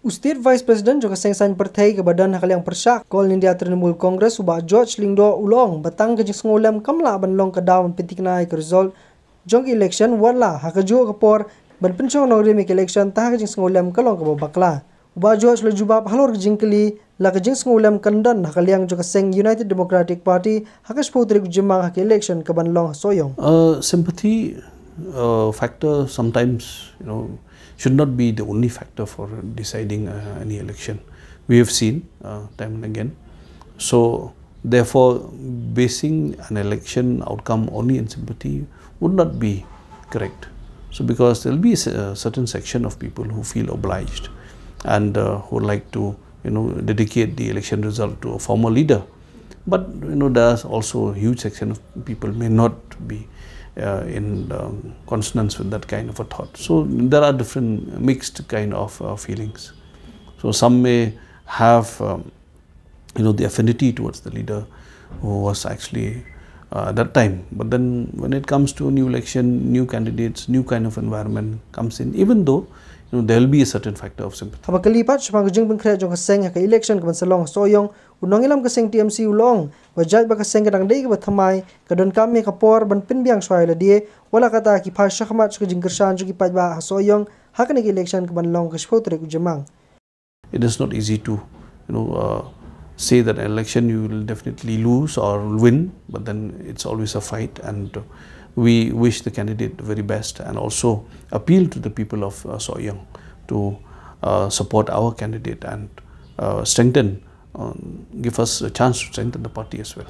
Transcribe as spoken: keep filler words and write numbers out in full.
U State Vice President jong ka seng saiñ pyrthei kaba don ha ka liang pyrshah ka All India Trinamool Congress, u Bah George Lyngdoh, u la ong ba tang ka jingsngewlem kam lah ban long ka daw ban pynthikna ïa ka result jong ka election, wat la ha kajuh ka por ban pynshong nongrim ïa ka election tang ha ka jingsngewlem ka long kaba bakla. U Bah George u la jubab halor ka jingkylli la ka jingsngewlem kan don ha ka liang jong ka seng United Democratic Party ha ka shiphew tarik u Jymmang ha ka election kaban long ha Sohiong. Uh, sympathy uh, factor sometimes, you know, should not be the only factor for deciding uh, any election. We have seen uh, time and again. So, therefore, basing an election outcome only in sympathy would not be correct. So, because there will be a certain section of people who feel obliged and uh, who would like to, you know, dedicate the election result to a former leader. But, you know, there are also a huge section of people may not be uh, in um, consonance with that kind of a thought. So there are different mixed kind of uh, feelings. So some may have, um, you know, the affinity towards the leader who was actually uh, at that time. But then when it comes to new election, new candidates, new kind of environment comes in, even though, you know, there will be a certain factor of sympathy. Haba kylli pat shaphang ka jingpynkhreh jong ka seng ha ka election kaban sa long ha Sohiong, u nongïalam ka seng T M C u la ong ba jait ba ka seng ka dang dei kaba thymmai, ka donkam ïa ka por ban pynbiang shuwa ïa lade, wat la katta ki phai shakhmat sha ka jingkyrshan jong ki paidbah ha Sohiong ha kane ka election kaban long ha ka shiphew tarik u Jymmang. It is not easy to, you know, uh, say that an election you will definitely lose or win, but then it's always a fight, and uh, we wish the candidate the very best and also appeal to the people of uh, Sohiong to uh, support our candidate and uh, strengthen, um, give us a chance to strengthen the party as well.